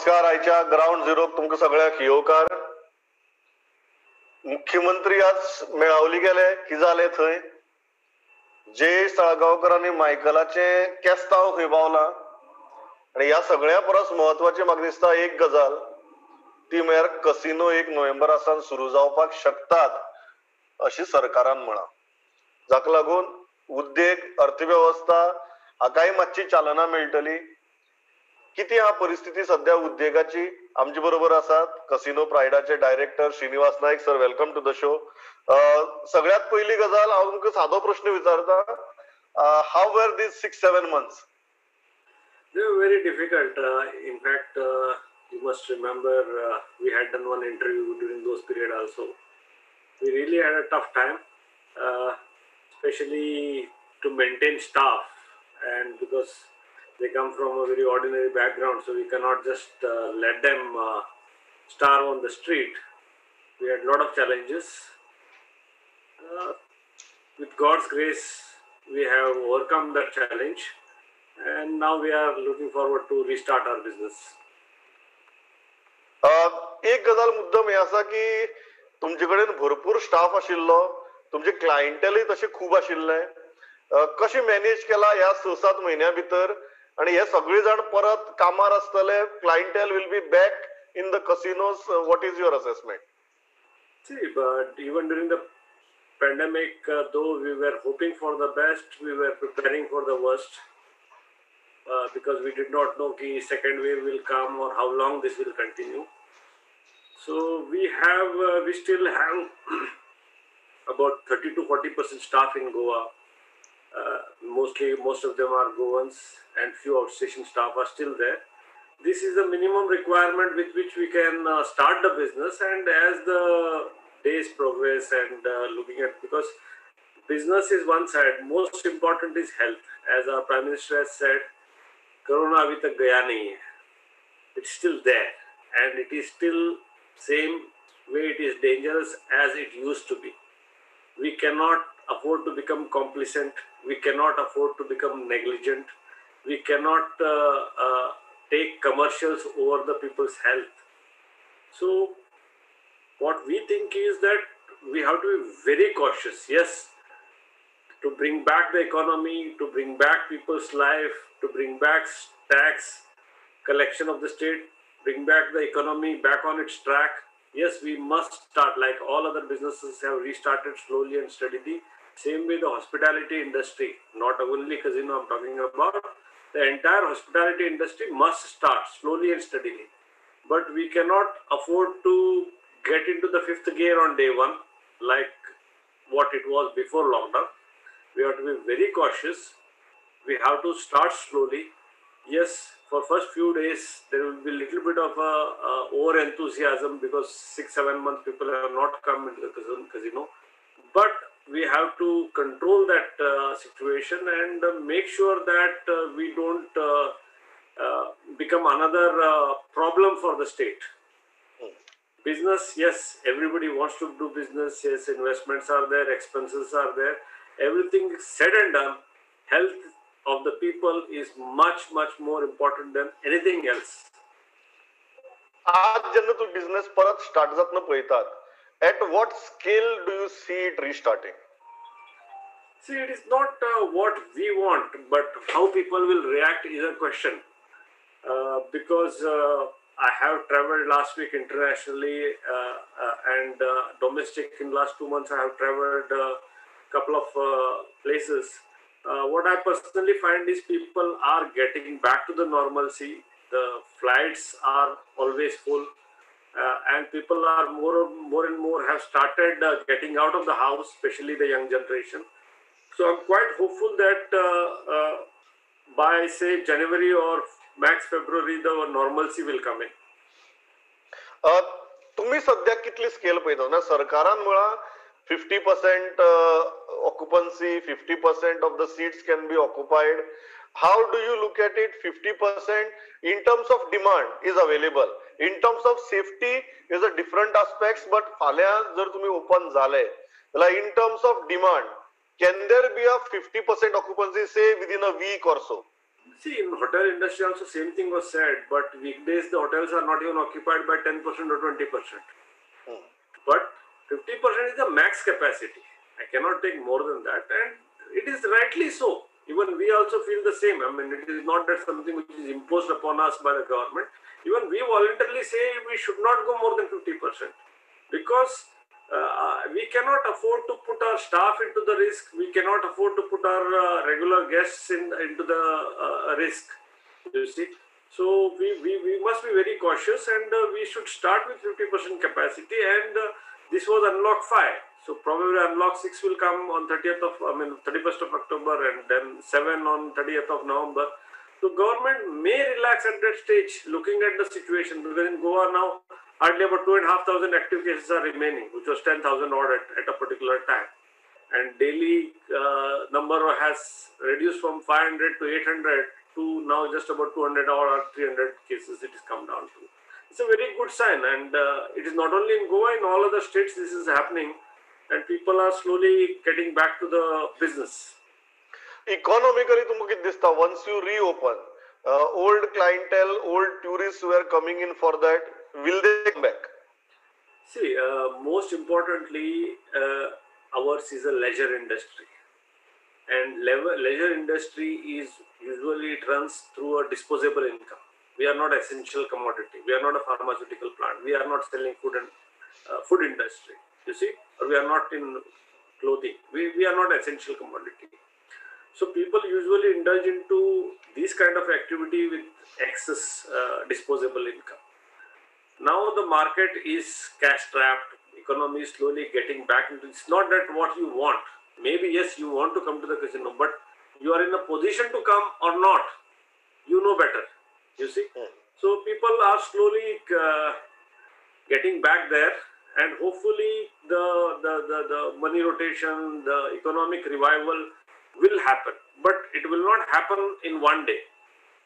नमस्कार. आयच्या ग्राउंड झिरोक तुमकां सगळ्यांक येवकार. मुख्यमंत्री आज मेळावली गेले, कितें जालें थंय? जयेश साळगांवकर आनी मायकलाचें केस्तांव खंय पावलां? आनी ह्या सगळ्या परस म्हत्वाची म्हाका दिसता एक गजाल, ती म्हळ्यार कसिनो 1 नोव्हेंबरा सावन सुरू जावपाक शकतात अशी सरकारान म्हळां, जाका लागून उद्देग, अर्थवेवस्था हाकाय मातशी चालना मेळटली. कितें हा परिस्थिती सध्या उद्देगाची? आमचे बरोबर आसात casino प्रायडाचे director Srinivas Naik sir. Welcome to the show. सगळ्यात पयली गजाल हांव तुमकां सादो प्रश्न विचारता, how were these 6-7 months? They were very difficult. In fact, you must remember we had done one interview during those period also. We really had a tough time, especially to maintain staff, and because they come from a very ordinary background, so we cannot just let them starve on the street. We had a lot of challenges. With God's grace, we have overcome that challenge, and now we are looking forward to restart our business. एक गजाल मुद्दम हे आसा की तुमचे कडेन भरपूर staff आशिल्लो, तुमचे क्लायंटेलय तशें खूब आशिल्लें. कशें मॅनेज केला ह्या 6-7 म्हयन्या भितर? आणि हे सगळे जाण परत कामार आसतले, clientele will be back in the casinos. What is your assessment? See, but even during the pandemic, though we were hoping for the best, we were preparing for the worst, because we did not know ki second wave will come or how long this will continue. So we have, we still have about 30 to 40% staff in Goa. Most of them are Goans, and few outstation staff are still there. This is the minimum requirement with which we can start the business, and as the days progress and looking at, because business is one side, most important is health. As our Prime Minister has said, Corona abhi tak gaya nahi hai. It's still there, and it is still same way it is dangerous as it used to be. We cannot afford to become complacent. We cannot afford to become negligent. We cannot take commercials over the people's health. So what we think is that we have to be very cautious. Yes, to bring back the economy, to bring back people's life, to bring back tax collection of the state, bring back the economy back on its track. Yes, we must start like all other businesses have restarted slowly and steadily. Same way the hospitality industry, not only casino I'm talking about, the entire hospitality industry must start slowly and steadily. But we cannot afford to get into the 5th gear on day one, like what it was before lockdown. We have to be very cautious. We have to start slowly. Yes, for first few days, there will be a little bit of over enthusiasm because 6-7 months people have not come into the casino. But we have to control that situation and make sure that we don't become another problem for the state. Business, yes, everybody wants to do business. Yes, investments are there, expenses are there. Everything said and done, health of the people is much, much more important than anything else. आज जेन्ना तूं business परत start जातना पळयतात, at what scale do you see it restarting? See, it is not what we want, but how people will react is a question. Because I have traveled last week internationally and domestic in last 2 months I have traveled a couple of places. What I personally find is people are getting back to the normalcy. The flights are always full, and people are more and more have started getting out of the house, especially the young generation. So I'm quite hopeful that by say January or max February, the normalcy will come in. तुम्ही सध्या कितली scale पळयता ना? सरकारान म्हळां 50% occupancy, 50% of the seats can be occupied. How do you look at it? 50% in terms of demand is available. In terms of safety is a different aspects, but फाल्यां जर तुम्ही open झाले जाल्यार in terms of demand, can there be a 50% occupancy say within a week or so? See, in hotel industry also same thing was said, but weekdays the hotels are not even occupied by 10% or 20%. But 50% is the max capacity. I cannot take more than that, and it is rightly so. Even we also feel the same. I mean, it is not that something which is imposed upon us by the government. Even we voluntarily say we should not go more than 50% because we cannot afford to put our staff into the risk. We cannot afford to put our regular guests into the risk, you see. So we must be very cautious, and we should start with 50% capacity, and this was unlock 5. So probably unlock 6 will come on 31st of October, and then 7 on 30th of November. So government may relax at that stage, looking at the situation, because in Goa now, hardly about 2,500 active cases are remaining, which was 10,000 odd at a particular time. And daily number has reduced from 500 to 800 to now just about 200 odd or 300 cases it has come down to. It's a very good sign, and it is not only in Goa, in all other states this is happening, and people are slowly getting back to the business. Economically, तुमकां कितें दिसता, once you reopen, old clientele, old tourists who are coming in for that, will they come back? See, most importantly, ours is a leisure industry, and leisure industry is usually it runs through a disposable income. We are not essential commodity. We are not a pharmaceutical plant. We are not selling food and food industry, you see, or we are not in clothing. We are not essential commodity. So people usually indulge into this kind of activity with excess disposable income. Now the market is cash strapped, economy is slowly getting back into, it's not that what you want. Maybe yes, you want to come to the casino, but you are in a position to come or not, you know better, you see. So people are slowly getting back there, and hopefully the money rotation, the economic revival will happen, but it will not happen in one day.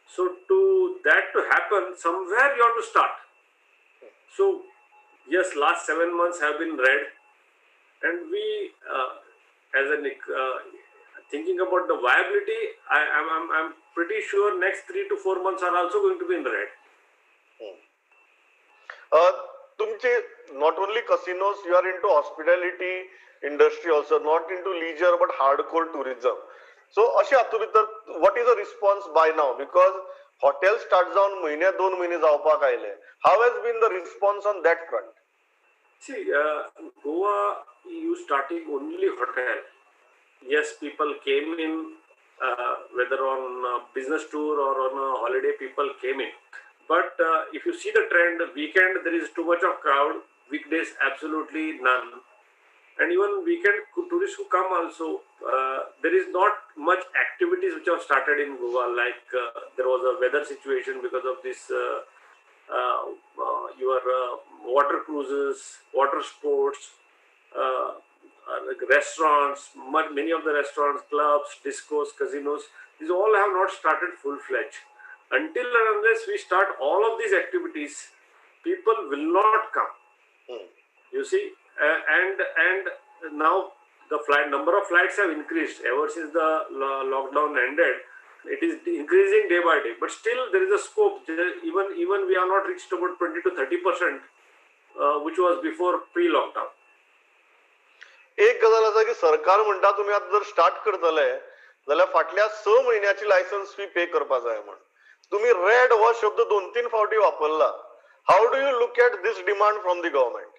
So to that to happen, somewhere you have to start. So yes, last 7 months have been red, and we, as an thinking about the viability, I'm pretty sure next 3 to 4 months are also going to be in red. तुमचे not only casinos, you are into hospitality industry also, not into leisure but hardcore tourism. So अशें हातूंत भितर what is the response by now? Because hotel start जावन म्हयने 2 म्हयने जावपाक आयले. How has been the response on that front? See, Goa, you starting only hotel. Yes, people came in, whether on a business tour or on a holiday, people came in. But if you see the trend, weekend there is too much of crowd, weekdays absolutely none. And even weekend tourists who come also, there is not much activities which have started in Goa, like there was a weather situation because of this, your water cruises, water sports, like restaurants, many of the restaurants, clubs, discos, casinos, these all have not started full-fledged. Until and unless we start all of these activities, people will not come. You see, and now the number of flights have increased ever since the lockdown ended. It is increasing day by day, but still there is a scope. Even we are not reached about 20 to 30%, which was before pre-lockdown. एक गजाल आसा की सरकार म्हणटा तुमी आतां जर start करतले जाल्यार फाटल्या 6 म्हयन्याची लायसन्स फी पे करपा जाय म्हण. तुमी रेड हो शब्द 2-3 फावटी वापरला. How do you look at this demand from the government?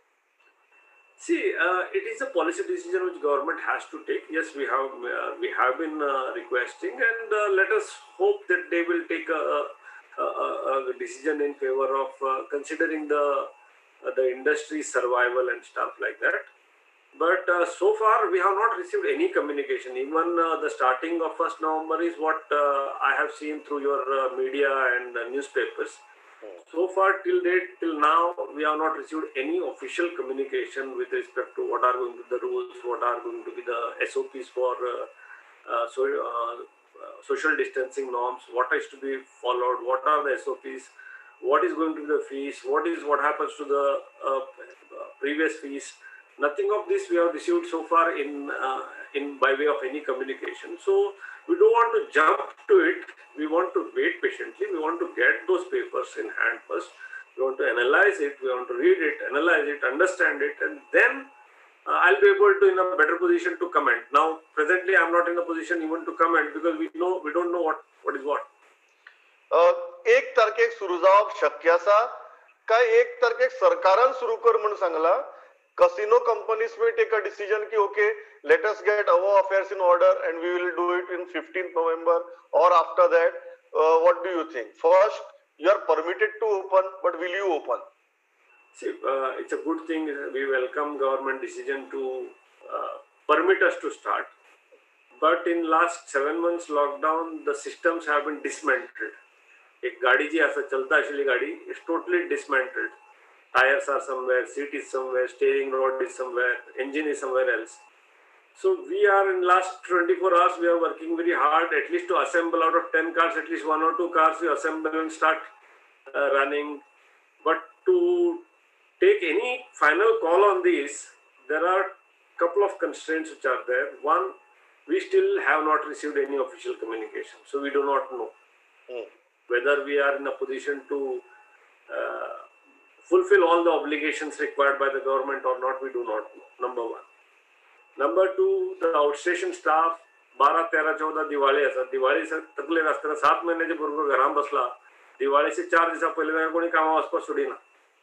See, it is a policy decision which government has to take. Yes, we have been requesting, and let us hope that they will take a decision in favor of considering the industry's survival and stuff like that. But so far we have not received any communication. Even the starting of 1st November is what I have seen through your media and newspapers. So far till date, till now, we have not received any official communication with respect to what are going to be the rules, what are going to be the SOPs for social distancing norms, what is to be followed, what are the SOPs, what is going to be the fees, what happens to the previous fees. Nothing of this we have received so far in by way of any communication. So we don't want to jump to it. We want to wait patiently. We want to get those papers in hand first. We want to analyze it. We want to read it, analyze it, understand it, and then I'll be able to in a better position to comment. Now, presently, I'm not in a position even to comment because we don't know what is what. एक तारखेक सुरू जावप शक्य आसा काय एक तारखेक सरकारान सुरू कर म्हूण सांगला? Casino companies may take a decision ki okay, let us get our affairs in order and we will do it in 15th November or after that. What do you think? First, you are permitted to open, but will you open? See, it's a good thing. We welcome government decision to permit us to start. But in last 7 months lockdown, the systems have been dismantled. एक गाडी जी आसा चलता आशिल्ली गाडी is totally dismantled. Tires are somewhere, seat is somewhere, steering rod is somewhere, engine is somewhere else. So we are in last 24 hours, we are working very hard at least to assemble out of 10 cars, at least 1 or 2 cars we assemble and start running. But to take any final call on this, there are couple of constraints which are there. One, we still have not received any official communication, so we do not know whether we are in a position to fulfill all the obligations required by the government or not. We do not know, number one. Number two, the outstation staff, 12, 13, 14 Diwali आसा. दिवाळी तकलेर आसतना 7 म्हयन्याचे भुरगो घरान बसला, दिवाळीचे 4 दिसां पयलीं ताका कोणी कामां वचपाक सोडिना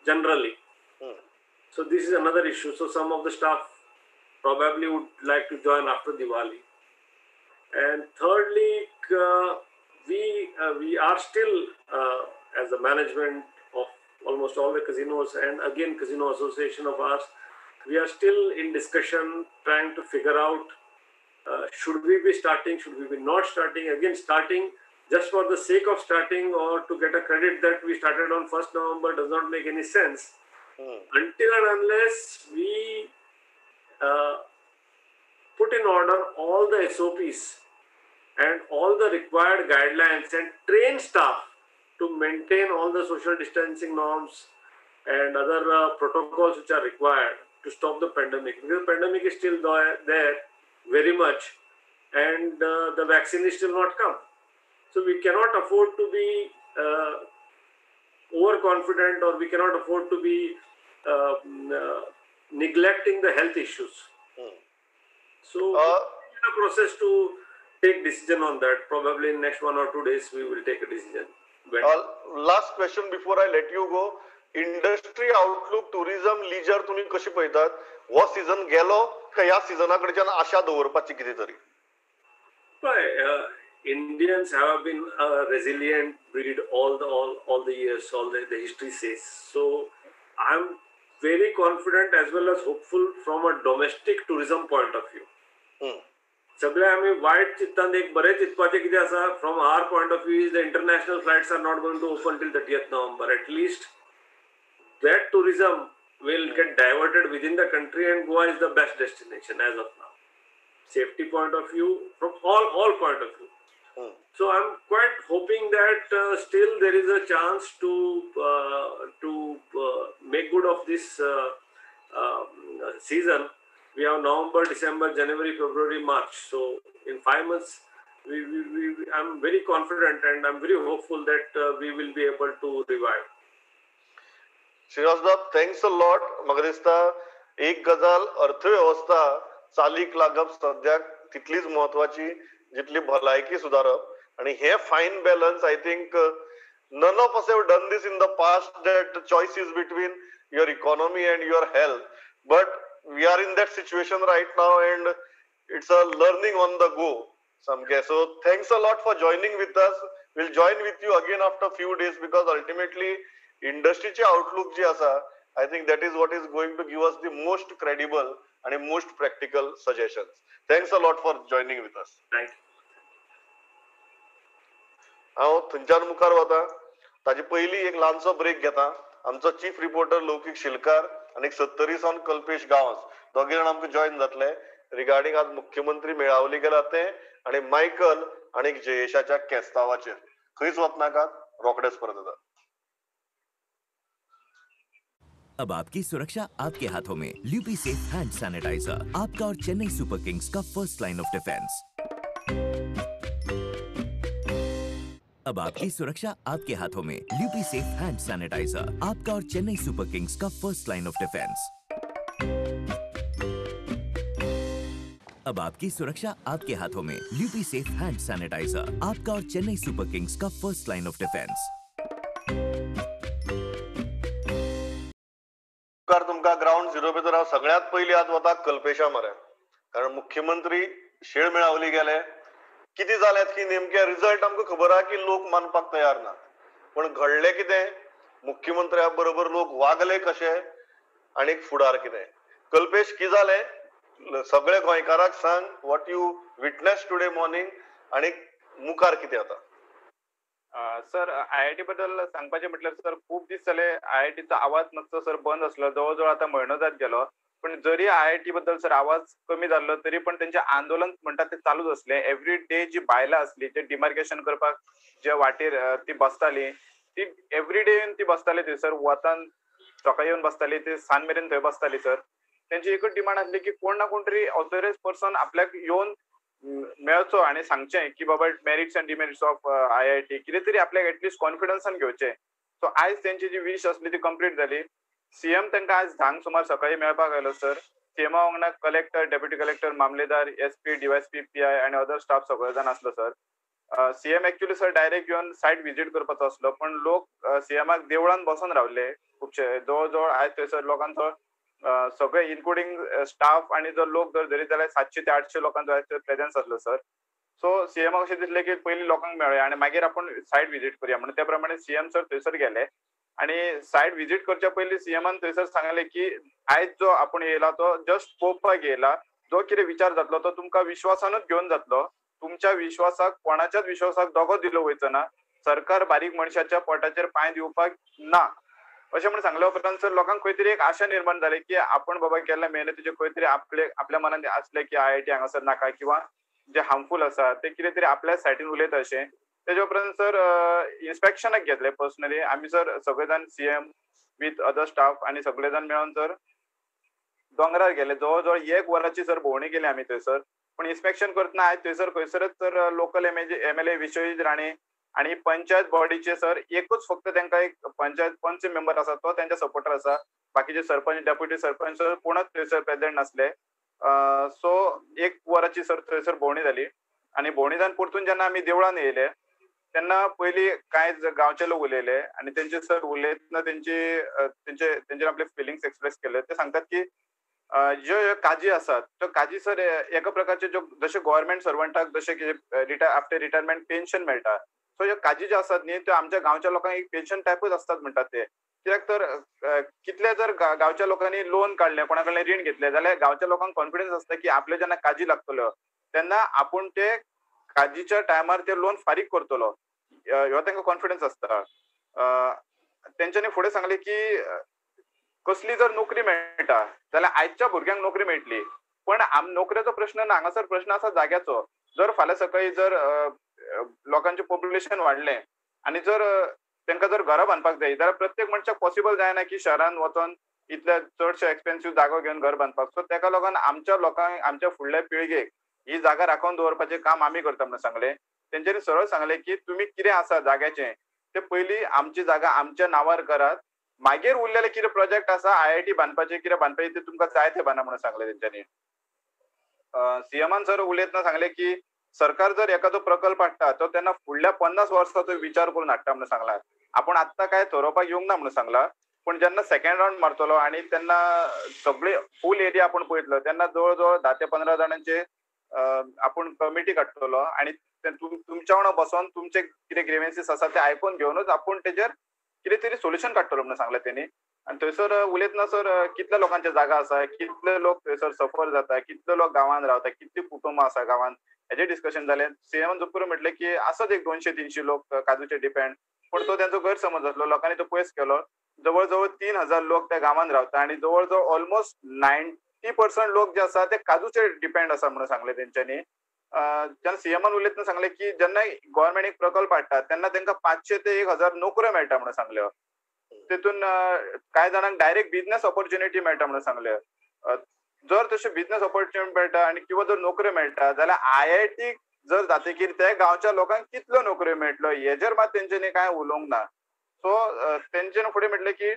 generally. So this is another issue. So some of the staff probably would like to join after Diwali. And thirdly, we are still as the management of almost all the casinos and again Casino Association of ours, we are still in discussion trying to figure out should we be starting, should we be not starting, again starting just for the sake of starting or to get a credit that we started on 1st November does not make any sense. Until and unless we put in order all the SOPs and all the required guidelines and train staff to maintain all the social distancing norms and other protocols which are required to stop the pandemic. Because the pandemic is still there very much and the vaccine is still not come. So we cannot afford to be overconfident, or we cannot afford to be neglecting the health issues. So we are in a process to take decision on that. Probably in next 1 or 2 days we will take a decision. Last question before I let you go. Industry outlook, tourism, leisure तुम्ही कशी पळयतात? हो season गेलो काय ह्या सीझना कडच्यान आशा दवरपाची कितें तरी? पळय, Indians have been a resilient breed all the years, all the history says. So I'm very confident as well as hopeful from a domestic tourism point of view. सगळे आमी वायट चिंततात, एक बरें चिंतपाचें कितें आसा, from our point of view is the international flights are not going to open till 30th November. At least that tourism will get diverted within the country and Goa is the best destination as of now. Safety point of view, from all point of view. So I'm quite hoping that still there is a chance to make good of this season. We have November, December, January, February, March. So in 5 months, I'm very confident and I'm very hopeful that we will be able to revive. Srinivas Bab, thanks a lot. म्हाका दिसता एक गजाल, अर्थवेवस्था चालीक लागप सद्याक तितलीच म्हत्वाची जितली भलायकी सुदारप, आनी हे fine balance I think none of us have done this in the past, that choice is between your economy and your health, but we are in that situation right now and it's a learning on the go सामकें. So thanks a lot for joining with us. Will join with you again after few days because ultimately इंडस्ट्रीचे outlook जी आसा, I think that is what is going to give us the most credible आणि most practical suggestions. Thanks a lot for joining with us. Thank you. हांव थंयच्यान मुखार वता, ताजे पयलीं एक ल्हानसो ब्रेक घेता. आमचो चीफ रिपोर्टर लौकीक शिलकार आनी सत्तरी सावन कल्पेश गांवस दोगी जाण आमकां जॉयन जातले रिगार्डिंग आज मुख्यमंत्री मेळावली गेला ते आनी मायकल आनी जयेशाच्या केस्तावाचेर. खंयच वचनाकात, रोखडेच परत येता. अब आपकी सुरक्षा आपके हाथों में। ल्यूपी सेफ हैंड सैनिटाइजर, आपका और चेन्नई सुपर किंग्स का फर्स्ट लाइन ऑफ डिफेंस। अब आपकी सुरक्षा आपके हाथों में। ल्यूपी सेफ हैंड सैनिटाइजर, आपका और चेन्नई सुपर किंग्स का फर्स्ट लाइन ऑफ डिफेंस। अब आपकी सुरक्षा आपके हाथों में। ल्यूपी सेफ हैंड सैनिटाइजर, आपका और चेन्नई सुपर किंग्स का फर्स्ट लाइन ऑफ डिफेंस। तुमकां ग्राउंड झिरो भितर हांव सगळ्यांत पयलीं आज वता कल्पेशा मरे, कारण मुख्यमंत्री शेळ मेळावली गेले, कितें जालें की नेमके रिजल्ट आमकां खबर आहा की लोक मानपाक तयार ना, पण घडलें कितें, मुख्यमंत्र्या बरोबर लोक वागले कशे आनी फुडार कितें। कल्पेश, कितें जालें सगळे गोंयकाराक सांग, what you witness today morning आनी मुखार कितें आतां। सर, आयआयटी बद्दल सांगपाचें म्हटल्यार सर खूब दीस जाले आयआयटीचो आवाज मातसो सर बंद आसलो, जवळ जवळ आतां म्हयनो जात गेलो। पण जरी आयआयटी बद्दल सर आवाज कमी जाल्लो तरी पण तेंचें आंदोलन म्हणटा तें चालूच आसलें। एवरी डे जी बायलां आसली जे डिमार्केशन करपाक जे वाटेर ती बसताली, ती एवरी डे येवन ती बसताली थंयसर, वतान सकाळी येवन बसताली ते सांज मेरेन थंय बसताली सर। तेंची एकूच डिमांड आसली की कोण ना कोण तरी ऑथोरायज पर्सन आपल्याक येवन मेळचो आनी सांगचें की बाबा merits and demerits of IIT कितें तरी आपल्याक एटलिस्ट कॉन्फिडन्सान घेवचें। सो आयज तेंची जी वीश आसली ती कंप्लीट जाली। सीएम तांकां आज 10 सुमार सकाळी मेळपाक आयलो सर। सीएमा वांगडा कलेक्टर, डेप्युटी कलेक्टर, मामलेदार, एसपी, डीवायएसपी, पीआय आनी अदर स्टाफ सगळे जाण आसलो sir. CM actually sir direct येवन सायट विजीट करपाचो आसलो, पण लोक सीएमाक देवळान बसून रावले खुबशे, जवळ जवळ आयज थंयसर लोकांचो सगळे इन्क्लुडींग स्टाफ आनी जर लोक जर धरीत जाल्यार 700 ते 800 लोकांचो आयज प्रेजन्स आसलो सर। सो सीएमाक अशें दिसलें की पयलीं लोकांक मेळया आनी मागीर आपूण सायट विजीट करुया म्हणून त्या प्रमाणे सीएम सर थंयसर गेले आनी सायट विजीट करच्या पयलीं सीएमान थंयसर सांगलें की आयज जो आपूण येयला तो जस्ट पळोवपाक येयला, जो कितें विचार जातलो तो तुमकां विश्वासानूच घेवन जातलो, तुमच्या विश्वासाक कोणाच्याच विश्वासाक दगो दिलो वयचो ना, सरकार बारीक मनशाच्या पोटाचेर पांय दिवपाक ना अशें म्हणून सांगल्या उपरांत सर लोकांक खंय तरी एक आशा निर्माण जाली की आपण बाबा केल्ल्या मेहनतीचे खंय तरी आपले आपल्या मनांत आसलें की आयआयटी हांगासर नाका किंवा जे हार्मफूल आसा ते कितें तरी आपल्या सायडीन उलयता अशें। तेजे उपरांत सर इन्स्पेक्शनाक घेतलें पर्सनली आमी सर, सगळे जाण सीएम विथ अदर स्टाफ आनी सगळे जाण मेळोन सर दोंगरार गेले। जवळ जवळ 1 वराची सर भोंवडी केली आमी थंयसर, पण इन्स्पेक्शन करतना आयज थंयसर खंयसरच sir local MLA Vishwajit Rane आनी पंचायत बॉडीचे सर एकूच फक्त तांकां एक पंचायत पंच मेंबर आसा तो तेंच्या सपोर्टर आसा, बाकीचे सरपंच डेप्युटी सरपंच सर कोणच थंयसर प्रेझेंट नासले। सो 1 वराची सर थंयसर भोंवडी जाली आनी भोंवडी जावन परतून जेन्ना आमी देवळान येयले तेन्ना पयलीं कांय गांवचे लोक उलयले आनी तेंचे सर उलयतना तेंचे तेंचे तेंचे आपले फिलिंग्स एक्सप्रेस केले। ते सांगतात की ज्यो ह्यो काजी आसात त्यो काजी सर एका प्रकारचे ज्यो जशे गव्हर्मेंट सर्वंटाक जशें कितें आफ्टर रिटायरमेंट पेन्शन मेळटा, सो ह्यो काजी ज्यो आसात न्ही त्यो आमच्या गांवच्या लोकांक एक पेन्शन टायपूच आसतात म्हणटात ते। कित्याक तर कितले जर गांवच्या लोकांनी लोन काडलें, कोणा कडल्यान रीण घेतलें जाल्यार गांवच्या लोकांक कॉन्फिडन्स आसता की आपले जेन्ना काजी लागतल्यो तेन्ना आपूण ते काजीच्या टायमार ते लोन फारीक करतलो, ह्यो तांकां कॉन्फिडन्स आसता। तेंच्यांनी फुडें सांगलें की कसली जर नोकरी मेळटा जाल्यार आयच्या भुरग्यांक नोकरी मेळटली, पण नोकरेचो प्रश्न ना, हांगासर प्रश्न आसा जाग्याचो। जर फाल्यां सकाळी जर लोकांचें पॉप्युलेशन वाडलें आनी जर तांकां जर घरां बांदपाक जाय जाल्यार प्रत्येक मनशाक पॉसिबल जायना की शहरान वचोन इतले चडशे एक्सपेन्सीव जागो घेवन घर बांदपाक। सो ताका लागून आमच्या लोकांक आमच्या फुडल्या पिळगेक ही जागा राखून दवरपाचें काम आमी करता म्हणून सांगलें। तेंच्यांनी सरळ सांगलें की तुमी कितें आसा जाग्याचें ते पयलीं आमची जागा आमच्या नांवार करात, मागीर उरलेले कितें प्रोजेक्ट आसा आयआयटी बांदपाचें कितें बांदपाचें ते तुमकां जाय ते बांदा म्हणून सांगलें तेंच्यांनी। सीएमान सर उलयतना सांगलें की सरकार जर एखादो प्रकल्प हाडटा तो तेन्ना फुडल्या 50 वर्साचो विचार करून हाडटा म्हणून सांगला। आपूण आत्तां काय थरोवपाक येवंक ना म्हणून सांगला, पूण जेन्ना सेकंड रावंड मारतलो आनी तेन्ना सगळे फूल एरिया आपूण पळयतलो तेन्ना जवळ जवळ 10 ते 15 जाणांचे आपूण कमिटी काडटलो आनी तुमच्या वांगडा बसोन तुमचे कितें ग्रिव्हन्सीस आसा ते आयकून घेवनूच आपूण तेजेर कितें तरी सोल्युशन काडटलो म्हणून सांगलें तेणी। आनी थंयसर उलयतना सर कितल्या लोकांच्या जागा आसा, कितले लोक थंयसर सफर जाता, कितले लोक गांवांत रावता, कितली कुटुंबां आसा गांवांत, हेजें डिस्कशन जालें। सीएमान जपूर म्हटलें की आसत एक 200-300 लोक काजूचे डिपेंड, पूण तो तेंचो गैरसमज आसलो, लोकांनी तो पयस केलो। जवळ जवळ 3000 लोक त्या गांवांत रावता आनी जवळ जवळ ऑलमोस्ट 90% लोक जे आसा ते काजूचे डिपेंड आसा म्हणून सांगलें तेंच्यांनी। जेन्ना सीएमान उलयतना सांगलें की जेन्ना गव्हर्मेंट एक प्रकल्प हाडटा तेन्ना तांकां 500 ते 1000 नोकऱ्यो मेळटा म्हणून सांगल्यो। तेतून कांय जाणांक डायरेक्ट बिझनेस ऑपॉर्च्युनिटी मेळटा म्हणून सांगले. जर तशें बिझनेस ऑपॉर्च्युनिटी मेळटा आनी किंवा जर नोकऱ्यो मेळटा जाल्यार आयआयटी जर जातकीर त्या गांवच्या लोकांक कितल्यो नोकऱ्यो मेळटल्यो हेजेर मात तेंच्यांनी कांय उलोवंक ना. सो तेंच्यानी फुडें म्हटलें की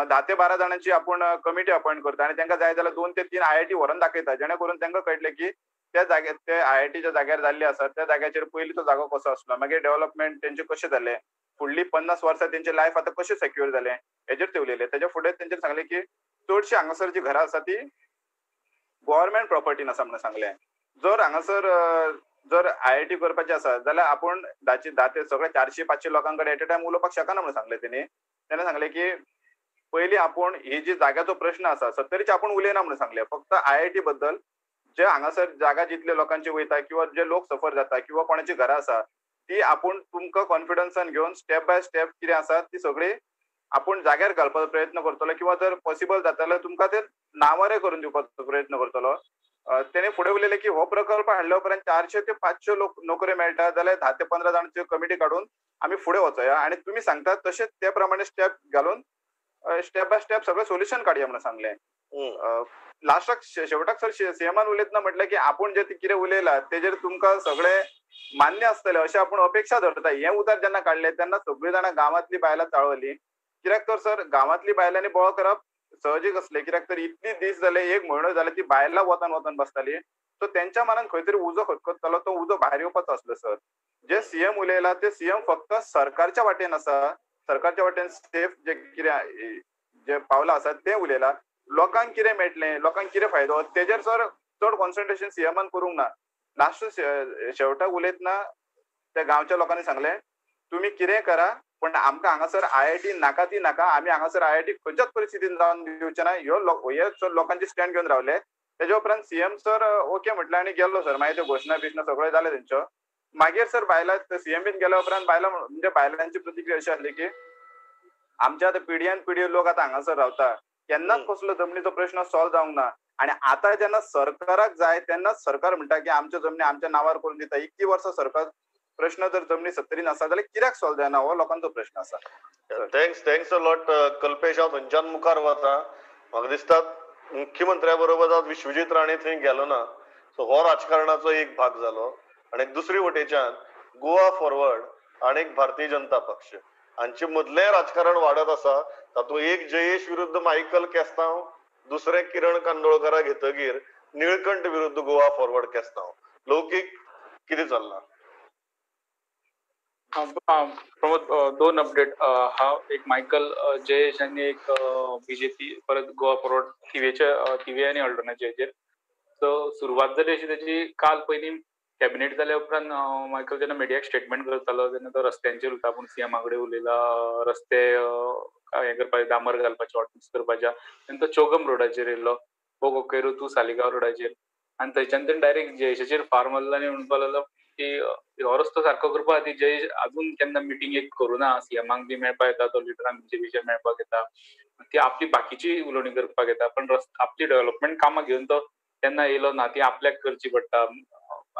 10 ते 12 जाणांची आपूण कमिटी अपॉयंट करता आनी तांकां जाय जाल्यार 2 ते 3 आयआयटी व्हरोन दाखयता, जेणे करून तांकां कळटलें की त्या जाग्यार ते आयआयटीच्या जाग्यार जाल्ली आसा त्या जाग्याचेर पयलीं तो जागो कसो आसलो, मागीर डेव्हलपमेंट तेंचें कशें जालें, फुडली 50 वर्सां तेंचे लायफ आतां कशें सेक्युअर जालें हेजेर ते उलयले. तेच्या फुडें तेंच्यांनी सांगलें की चडशी हांगासर जी घरां आसा ती गव्हर्मेंट प्रॉपर्टीन आसा म्हणून सांगलें. जर हांगासर जर आयआयटी करपाची आसा जाल्यार आपूण 10 ते सगळे 400-500 लोकां कडेन एट अ टायम उलोवपाक शकना म्हणून सांगलें तेणी. तेणें सांगलें की पयलीं आपूण ही जी जाग्याचो प्रश्न आसा सत्तरीचे आपूण उलयना म्हणून सांगलें, फक्त आयआयटी बद्दल जे हांगासर जागा जितले लोकांची वयता किंवा जे लोक सफर जाता किंवा कोणाची घरां आसा ती आपूण तुमकां कॉन्फिडन्सान घेवन स्टेप बाय स्टेप कितें आसा ती सगळी आपूण जाग्यार घालपाचो प्रयत्न करतलो किंवा जर पॉसिबल जाता जाल्यार तुमकां ते नांवारय करून दिवपाचो प्रयत्न करतलो. तेणे फुडें उलयलें की हो प्रकल्प हाडल्या उपरांत 400 ते 500 लोक नोकऱ्यो मेळटा जाल्यार 10 ते 15 जाणांची कमिटी काडून आमी फुडें वचोया आनी तुमी सांगतात तशें ते प्रमाणे स्टेप घालून स्टेप बाय स्टेप सगळें सोल्युशन काडया म्हणून सांगलें. लास्टाक शेवटाक सर सीएमान उलयतना म्हटलें की आपूण जे कितें उलयला तेजेर तुमकां सगळें मान्य आसतलें अशें आपूण अपेक्षा धरता. हें उतर जेन्ना काडलें तेन्ना सगळीं जाणां गांवांतली बायलां चाळवली, कित्याक तर सर गांवांतली बायलांनी बळ करप सहजीक आसलें, कित्याक तर इतली दीस जाले 1 म्हयनो जाले ती बायलां वतान वतान बसताली. सो तेंच्या मनान खंय तरी उजो खतखततालो, तो उजो भायर येवपाचो आसलो सर. जे सीएम उलयला ते सीएम फक्त सरकारच्या वाटेन आसा, सरकारच्या वाटेन सेफ जे कितें जे पावलां आसा ते उलयला. लोकांक कितें मेळटलें, लोकांक कितें फायदो तेजेर सर चड कॉन्सन्ट्रेशन सीएमान करूंक ना. लास्ट शेवटाक उलयतना त्या गांवच्या लोकांनी सांगलें तुमी कितें करा पण आमकां हांगासर आयआयटी नाका ती नाका, आमी हांगासर आयआयटी खंयच्याच परिस्थितीन जावन दिवचे ना, ह्यो हे लोकांचे स्टँड घेवन रावले. तेच्या उपरांत सीएम सर ओके म्हटलें आनी गेलो सर. मागीर त्यो घोशणा बिशणा सगळें जालें तेंच्यो. मागीर सर बायलां सीएम बीन गेल्या उपरांत बायलां म्हणजे बायलांची प्रतिक्रिया अशी आसली की आमच्या आतां पिढयान पिढी लोक आतां हांगासर रावता, केन्नाच कसलो जमनीचो प्रश्न सॉल्व जावंक ना आनी आतां जेन्ना सरकाराक जाय तेन्नाच सरकार म्हणटा की आमच्यो जमनी आमच्या नांवार करून दिता. इतकी वर्सां सरकार प्रश्न जर जमनी सत्तरीन आसा जाल्यार कित्याक सॉल्व जायना हो लोकांचो प्रश्न आसा. Thanks a lot Kalpesh. हांव थंयच्यान मुखार वता. म्हाका दिसता मुख्यमंत्र्या बरोबर आज विश्वजीत राणे थंय गेलो ना, सो हो राजकारणाचो एक भाग जालो. आनी दुसरी वटेच्यान गोवा फॉरवर्ड आनी भारतीय जनता पक्ष हांचे मदलें राजकारण वाडत आसा. तातूंत एक जयेश विरुद्ध मायकल केस्तांव, दुसरें किरण कांदोळकरा घेतगीर निळकंठ विरुद्ध गोवा फॉरवर्ड केस्तांव. लौकीक कितें चल्लां? प्रमोद, 2 अपडेट हा. एक मायकल जयेश आनी एक बीजेपी परत गोवा फॉरवर्ड थिवेच्या थिवे आनी अल्डोनाच्या हेजेर. सो सुरवात जाली अशी तेजी काल पयलीं कॅबिनेट जाल्या उपरांत मायकल जेन्ना मिडियाक स्टेटमेंट करतालो तेन्ना तो रस्त्यांचेर उलयता, आपूण सीएमा कडेन उलयला, रस्ते हें करपाचे, डांबर घालपाचे, हॉटमिक्स करपाचे. तेन्ना तो चोगम रोडाचेर येयल्लो, कोकेरू तूं सालिगांव रोडाचेर, आनी थंयच्यान तेणें डायरेक्ट जयेशाचेर फार मारलो आनी म्हणपाक लागलो की हो रस्तो सारको करपा खातीर जयेश अजून केन्ना मिटींग एक करुना, सीएमाक बी मेळपाक येता, तो लिडरांक बीजेपीचे मेळपाक येता, ती आपली बाकीची उलोवणी करपाक येता, पण आपली डेव्हलपमेंट कामां घेवन तो केन्ना येयलो ना, ती आपल्याक करची पडटा.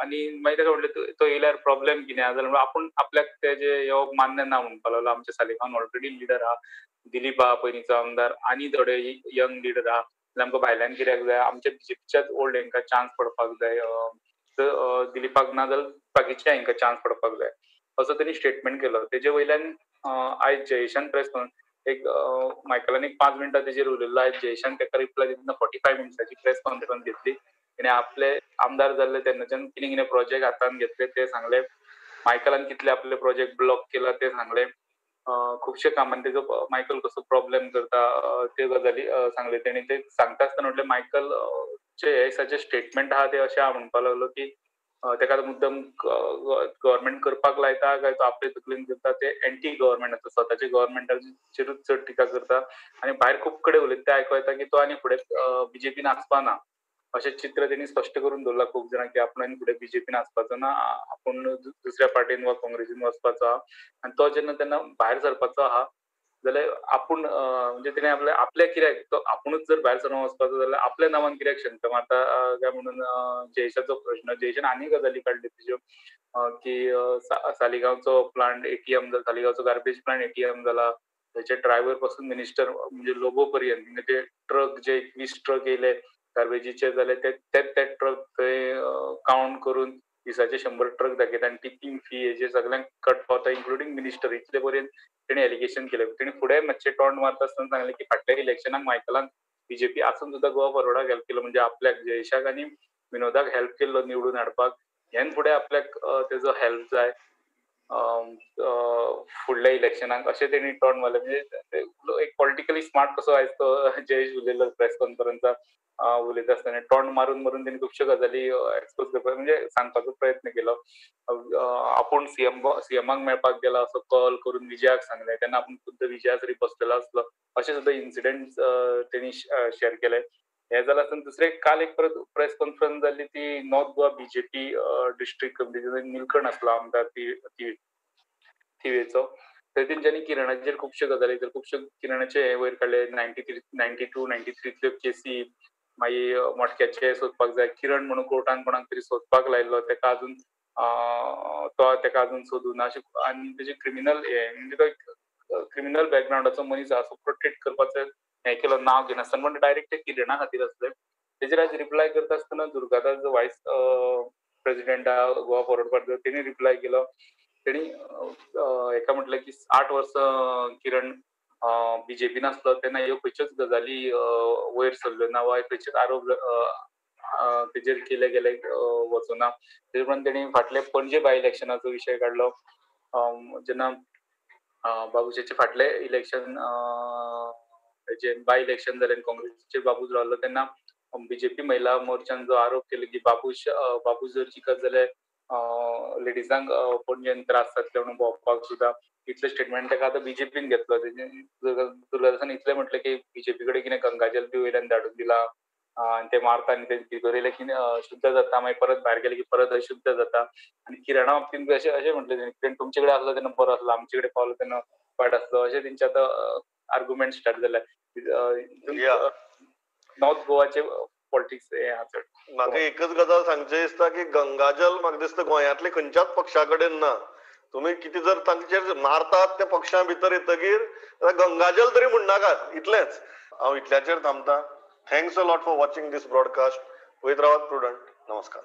आनी मागीर ताका म्हणलें तो येयल्यार प्रॉब्लेम कितें आसा जाल्यार आपूण आपल्याक तेजें येवप मान्य ना म्हणपाक लागलो. आमच्या सालिगांवान ऑलरेडी लिडर आहा, दिलीप आहा पयलींचो आमदार, आनी थोडे यंग लिडर आहा, जाल्यार आमकां भायल्यान कित्याक जाय, आमच्या बीजेपीच्याच ओल्ड हेंकां चान्स पडपाक जाय, दिलीपाक ना जाल्यार बाकीच्या हेंकां चान्स पडपाक जाय, असो तेणी स्टेटमेंट केलो. तेजे वयल्यान आयज जयेशान प्रेस एक मायकलान एक 5 मिनटां तेजेर उलयल्लो. आयज जयेशान ताका रिप्लाय दितना 45 मिनट्साची प्रेस कॉन्फरन्स घेतली. तेणे आपले आमदार जाल्ले तेन्नाच्यान कितें कितें प्रोजेक्ट हातान घेतले ते सांगले, मायकलान कितले आपले प्रोजेक्ट ब्लॉक केला ते सांगले, खुबशे कामान तेजो मायकल कसो प्रॉब्लेम करता त्यो गजाली सांगले. तेणी ते सांगता आसतना म्हटलें मायकल चे हे दिसाचे स्टेटमेंट आहा ते अशें हांव म्हणपाक लागलो की तेका मुद्दम गव्हर्मेंट करपाक लायता काय तो आपले तकलेन करता, ते एंटी गव्हर्मेंट आसा, स्वताचे गव्हर्मेंटाचेरूच चड टिका करता आनी भायर खूब कडेन उलयता ते आयको येता की तो आनी फुडें बीजेपीन आसपा ना, अशें चित्र तेणी स्पश्ट करून दवरलां खूब जाणांक की आपूण आनी फुडें बीजेपीन आसपाचो ना, आपूण दुसऱ्या पार्टीन वा काँग्रेसीन वचपाचो आहा. आनी तो जेन्ना तेन्ना भायर सरपाचो आहा जाल्यार आपूण म्हणजे तेणें आपल्या आपल्या कित्याक तो आपुणूच जर भायर सरून वचपाचो जाल्यार आपल्या नांवान कित्याक शंत मारता काय म्हणून जयेशाचो प्रश्न. जयेशान आनी गजाली काडल्यो तेज्यो की सालिगांवचो प्लांट एटीएम जाला, सालिगांवचो गार्बेज प्लांट एटीएम जाला, त्याचे ड्रायव्हर पासून मिनिस्टर म्हणजे लोबो पर्यंत, ते ट्रक जे 21 ट्रक येयले गार्बेजीचे जाल्यार ते ते ट्रक थंय काउंट करून दिसाचे 100 ट्रक दाखयता आनी टिपींग फी हेजे सगळ्यांक कट पावता, इन्क्लुडींग मिनिस्टर. इतले पर्यंत तेणी एलिगेशन केलें. तेणी फुडें मातशें तोंड मारता आसतना सांगलें की फाटल्या इलेक्शनाक मायकलान बीजेपी आसून सुद्दां गोवा फॉरवर्डाक हेल्प केलो, म्हणजे आपल्याक जयेशाक आनी विनोदाक हेल्प केल्लो निवडून हाडपाक, हेन फुडें आपल्याक तेजो हेल्प जाय फुडल्या इलेक्शनाक, अशें तेणी तोंड मारलें. म्हणजे एक पॉलिटिकली स्मार्ट कसो आयज तो जयेश उलयलो प्रेस कॉन्फरन्साक उलयता आसतना, तोंड मारून मारून तेणी खुबश्यो गजाली एक्सपोज करपाक म्हणजे सांगपाचो प्रयत्न केलो. आपूण सीएमाक मेळपाक गेला असो कॉल करून विजयाक सांगलें, तेन्ना आपूण खुद्द विजया सरी बसलेलो आसलो, अशें सुद्दां इन्सिडेंट तेणी शेअर केले. हें जालें आसतना दुसरें काल एक परत प्रेस कॉन्फरन्स जाल्ली ती नॉर्थ गोवा बीजेपी डिस्ट्रिक्ट कमिटीचो निलकंठ आसलो आमदार थिवेचो, थंय तेंच्यांनी किरणाचेर खुबश्यो गजाली, तर खुबश्यो किरणाचे हे वयर काडले, 93, 92, 93तल्यो केसी, मागीर मटक्याचे सोदपाक जाय, किरण म्हणून कोर्टान कोणाक तरी सोदपाक लायल्लो, तेका अजून तो तेका अजून सोदूना अशें, आनी तेजे क्रिमिनल हे म्हणजे तो क्रिमिनल बॅकग्रावंडाचो मनीस आसा, प्रोटेक्ट करपाचो हें केलो, नांव घेनासतना, पण डायरेक्ट ते किरणा खातीर आसले. तेजेर आयज रिप्लाय करता आसतना दुर्गादास जो वायस प्रेसिडेंट गोवा फॉरवर्ड पार्टीचो तेणी रिप्लाय केलो. तेणी हेका म्हटलें की 8 वर्सां किरण बीजेपीन आसलो तेन्ना ह्यो खंयच्योच गजाली वयर सरल्यो ना वा खंयचेच आरोप तेजेर केले गेले वचूना. तेजे उपरांत तेणी फाटले पणजे बाय इलेक्शनाचो विशय काडलो, जेन्ना बाबूशाचे फाटले इलेक्शन जे बाय इलेक्शन जालें काँग्रेसीचेर बाबूश रावलो तेन्ना बीजेपी महिला मोर्चान जो आरोप केलो की बाबूश जर जिखत जाल्यार लेडिजांक पणजेन त्रास जातले म्हणून भोंवपाक सुद्दां, इतलें स्टेटमेंट ताका आतां बीजेपीन घेतलो. दुर्गादासान इतलें म्हटलें की बीजेपी कडेन कितें गंगाजल बी वयल्यान धाडून दिला आनी ते मारता आनी ते भितर येयले की शुद्ध जाता, मागीर परत भायर गेले की परत अशुद्ध जाता. आनी किरणा बाबतींत अशें अशें म्हटलें तेणी, किरण तुमचे कडेन आसलो तेन्ना बरो आसलो, आमचे कडेन पावलो तेन्ना वायट आसलो, अशें तेंचे आतां आर्ग्युमेंट स्टार्ट जाले. नॉर्थ गोवाचे पॉलिटिक्स हे आहा चड. म्हाका एकच गजाल सांगची दिसता की गंगाजल म्हाका दिसता गोंयांतले खंयच्याच पक्षा कडेन ना. तुमी कितें जर तांचेर मारतात त्या पक्षा भितर येतगीर गंगाजल तरी म्हणनाकात, इतलेंच. हांव इतल्याचेर थांबता. Thanks a lot for watching this broadcast. पळयत रावात प्रुडंट. नमस्कार.